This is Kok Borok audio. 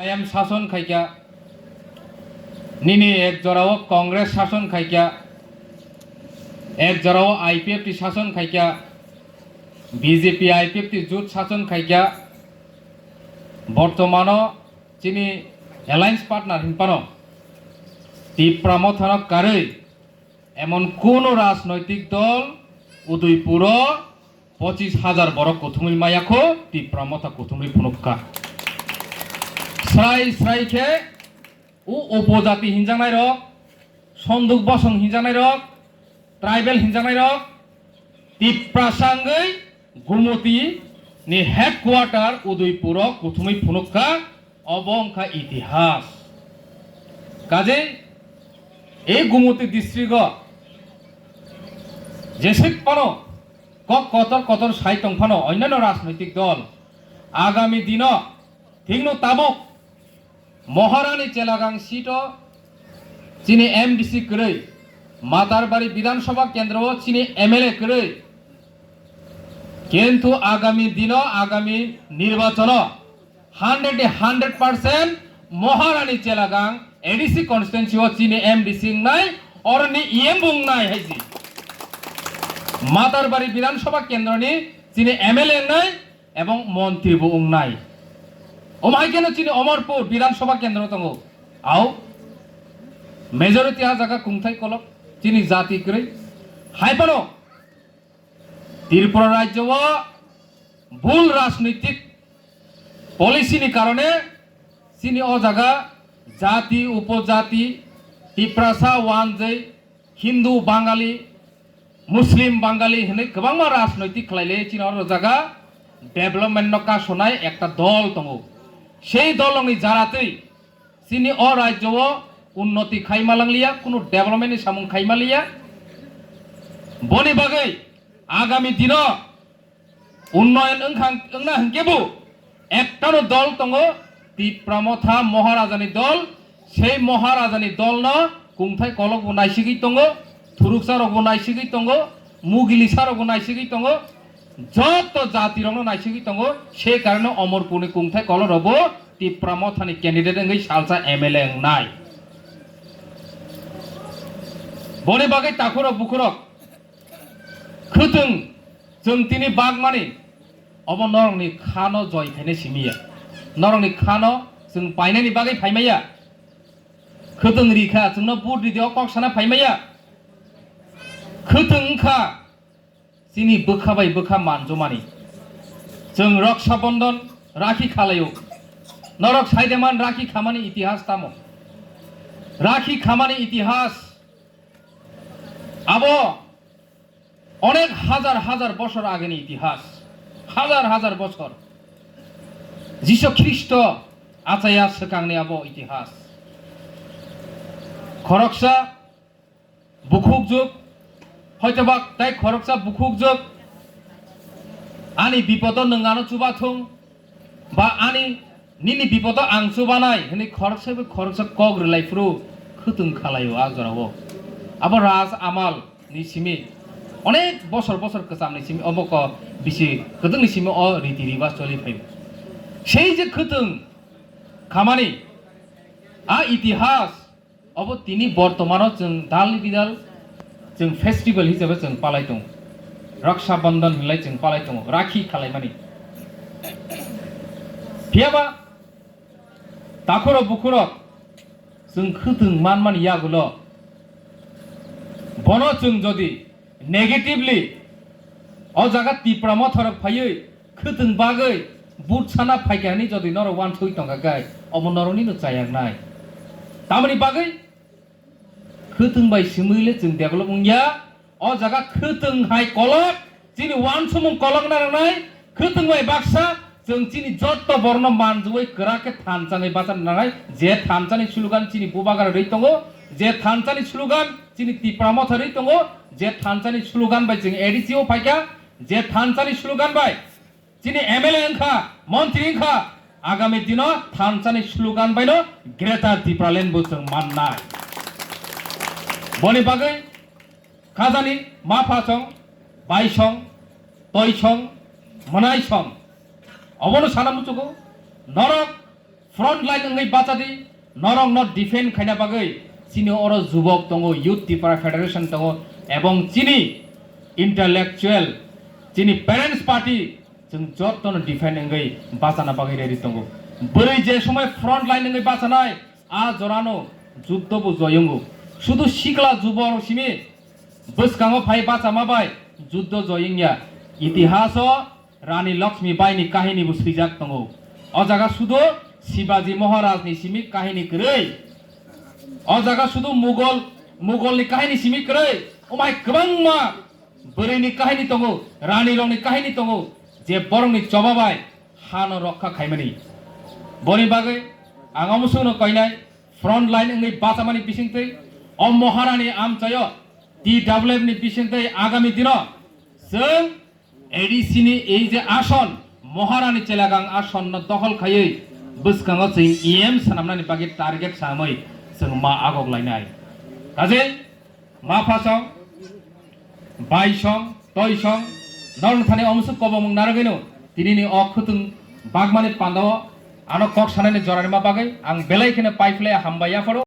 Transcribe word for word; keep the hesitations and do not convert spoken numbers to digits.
M I M sason khaikha, nini ek jorao Congress sason khaikha, ek jorao I P F T sason khaikha, B J P I P F T jut sason khaikha, bortomano chini alliance partner hinphano Tipra Mothano karwi emon kono rajnoitik dol Udaipuro pochis hajar borok kuthumwi maya kho, Tipra Motha kuthumwi phunuk kha. Srai srai khe o upojati hinjaknairok, Sonduk Bosong hinjaknairok, tribal hinjaknairok, Tiprasa wngwi Gumoti ni headquarter Udaipuro kuthumwi phunuk kha, obo wngkha itihas. Kajei, e Gumoti district o jeswk phano kok kotor kotor sai tong phano onyanno rajnoitik dol agami dino thikno tabuk Moharani Chelagang seat o chini M D C kwrwi, Matarbari Bidhan Sabha Kendro o chini M L A kwrwi, kintu agami dino, agami nirbachono hundred ni hundred percent Moharani Chelagang A D C constituency o chini M D C wngnai, oroni E M bo wngnai haisi. Matarbari Bidhan Sabha Kendroni chini M L A wngnai, ebong montri bo wngnai. Omo hai kheno chini Omorpur Bidhan Sabha Kendro tongo. Au majority a jaga kungthai kolok chini jati kwrwi. Hai phano Tripura rajyo o bul rajnitik policy ni karone chini o jaga jati, upojati, Tiprasa, Wanjwi, Hindu, Bangali, Muslim, Bangali hinwi kwbangma rajnoitik khlaile chini oro jaga development no kasonai ekta dol tongo. Sei dolongni jaratwi chini o rajyo o unnoti khaima langliya, kunu development ni samung khaima liya. Boni bagwi agami dino unnoyon wngkha, wngna hwnkhe bo ektano dol tongo, Tipra Motha Moharajani dol. Sei Moharajani dolno kungthai kolokbo naisigwi tongo, thuruksarokbo naisigwi tongo, mugilisarokbo naisigwi tongo, joto jatirokno naisigwi tongo. Sei karone Omorpurni kungthai kolorokbo Tipra Mothani candidate wngwi salsa M L A wngnai. Boni bagwi takhurok bukhurok, khwtwng chwng tini bagmani, obo norokni khano joi khainai simi ya. Norokni khano chwng painani bagwi phaimaya. Khwtwng ri kha, chwngno vote ridi o kok sana phaimaya. Khwtwng wngkha chini bwkha bai bwkha manjomani. Chwng Raksha Bandhan rakhi khalaio. Norok saideman rakhi khamani itihas tamo? Rakhi khamani itihas abo onek hajar hajar bosor ageni itihas, hajar hajar bosor. Jisu Khristo achaya swkangni abo itihas. Khoroksa bukhukjwk, hoitoba tai khoroksa bukhukjwk, ani bipodo nwng ano chubathung, ba ani nini bipodo ang chubanai hwnwi khoroksa bai khoroksa kok rwlai phuru khwtwng khalaio a jorao. Abo raj amal ni simi onek bosor bosor kwcham ni simi obo ko bisi kwtwng ni simi o riti riba choli phai. Sei je khwtwng khamani a itihas obo tini bortomano chwng dal ni bidal chwng festival hisabe chwng palai tongo. Raksha Bandhan hinlai chwng palai tongo, rakhi khalaimani. Phiyaba takhurok bukhurok chwng khwtwng manmani yagulo bono chwng jodi negatively o jaga Tipra Mothorok phaiwi khwtwng bagwi vote sana phaikha hwnwi jodi norok uansugwi tongkha khe, obo noroknino chayaknai. Tamoni bagwi khwtwng bai swmwi le chwng develop wngya. O jaga khwtwng hai kolok, chini uansukmung kolok narwknai, khwtwng bai baksa chwng chini jotto borokno manjui kwrak khe thansa ni bachana nangnai. Je thansa ni slogan chini bubagra rwi tongo, je thansa ni slogan chini Tipra Motha rwi tongo, je thansa ni slogan bai chwng A D C o phaikha, je thansa ni slogan bai chini M L A wngkha, montri wngkha, agami dino thansa ni slogan baino Greater Tipraland bo chwng mannai. Boni bagwi khajani mapha song, bai song, toi song, mwnai song. Obono sana muchugo, norok Front line wngwi bachadi, norokno defend khaina bagwi chini oro jubok tongo, Youth Tipra Federation tongo, ebong chini intellectual, chini parents party, chwng jotono defend wngwi bachana bagwi ready tongo. Bwrwi je somoi front line wngwi bachanai, a jorano juddo bo joyungo. Sudu sikla juborok simi bwskango phai bachama bai juddo joyungya. Itihaso Rani Lakshmi Bai ni kahini bo swijak tongo. O jaga sudu Shivaji Maharaj ni simi kahini kwrwi. O jaga sudu Mughal, Mughal ni kahini simi kwrwi. Omai kwbangma bwrwi ni kahini tongo, rani rok ni kahini tongo, je borok ni choba bai hano rokha khaimani. Boni bagwi ang omo songno koinai, front line wngwi bachamani bisingtwi, o Maharani amchaio T W F ni bisingtwi agami dino chwng A D C ni ei je ason, Maharani Chelagang ason no dokhol khaiwi bwskango chwng E M swnamnani bagwi target samwi chwng ma agok lainai. Kajei ma phasong, baisong, toisong, norok thani omsuk kobomung narwgwino tinini o khwtwng bagmani pandao ano kok sanani jorani ma bagwi ang belai kheno paiphlai hambai yapharo.